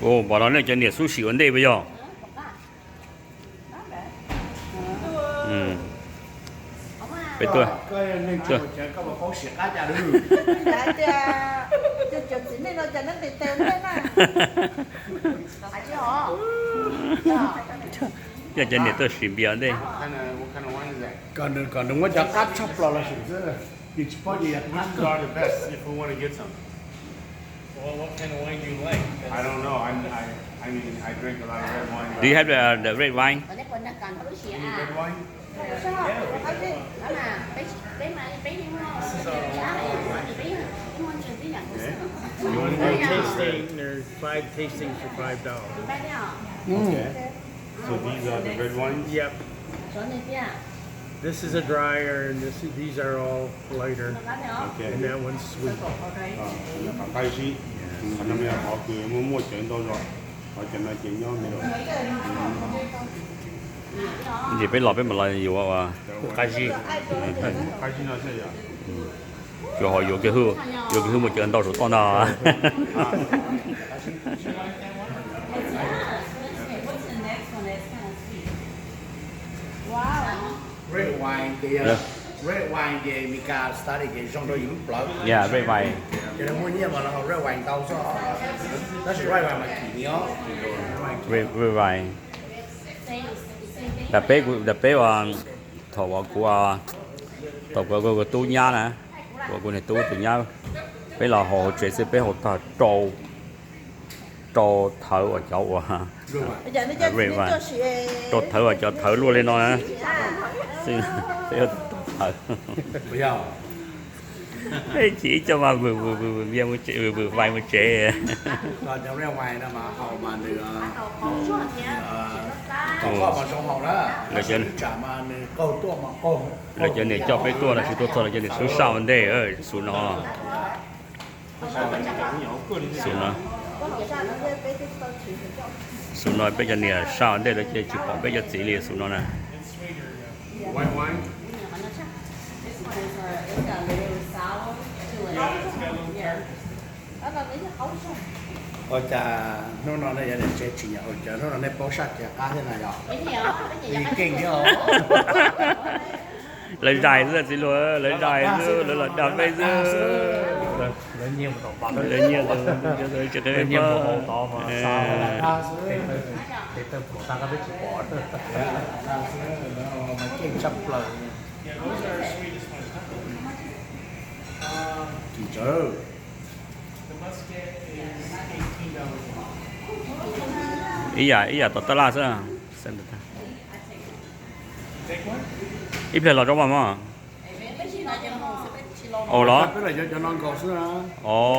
Ua, pom los nej cov niam xub sim ua ntej puas yog? Peb tuaj, cov txiv neej no cas neb nqis tes ua ntej na? Cov niam tuaj sim npias ua ntej. Kom nws muab cov qab tshaj plaws los sim xwb. Nws tsis paub ces yog qab. These are the best if we want to get some. Well, what kind of wine do you like? I don't know. I'm, I, I mean, I drink a lot of red wine. Do you have the, the red wine? Any red wine? Okay. You want to do a tasting? There's five tastings for five dollars. Okay. So these are the red ones? Yep. This is a drier, and this, these are all lighter, okay, and that one's sweet. Qab ib si, qhov no yog qhov kws muaj muaj cawv ntau zog, qhov cov no ces nyob me. Ntsis peb los peb mam los yuav ua qab zib. Qab zib no xwb yog. Tsuas ho yuav kiag hwj, yuav kiag hwj muaj cawv ntau saum toj ntag. Red wine ces, red wine ces Meskas study ces zoo rau yus lub plawv. Yeah, red wine. Ces lawv muaj nyiaj mas lawv haus red wine ntau xwb, tab sis red wine mas kim ni os. Red, red wine. Nram peb, nram peb uas, thaum uas kuv, thaum kuv, kuv tub nyab na, kuv, kuv niag tub tus nyab, peb los haus hauv tsev xwb peb haus tag rau, rau thawv uas cov uas, rau thawv uas cov thawv luaj li no na. Peb ua thawv. Peb chim ib co mas vwm vwm vwm vwm npias mus tsev, vwm vwm vais mus tsev. Lawv cov niam coj peb tuaj los tsis tuaj txog lawv cov niam xub saj ua ntej, xub no. Xub no, xub no peb cov niam saj ua ntej lawv ces tsis pom peb cov txiv li xub no na. Ua cas hnub no nej yuav niam tsev tsis nyiam haus cawv, hnub no nej paub saj kiag qab thiab na yog? Keej thiab os. Lawv zais xwb txiv hluas, lawv zais xwb, lawv los dag peb xwb. Lawv nyiag, lawv nyiag, keej tshaj plaws. Ib yam, ib yam tom tab laj xwb. Ib pliag los rau maj maj. Au los. Os.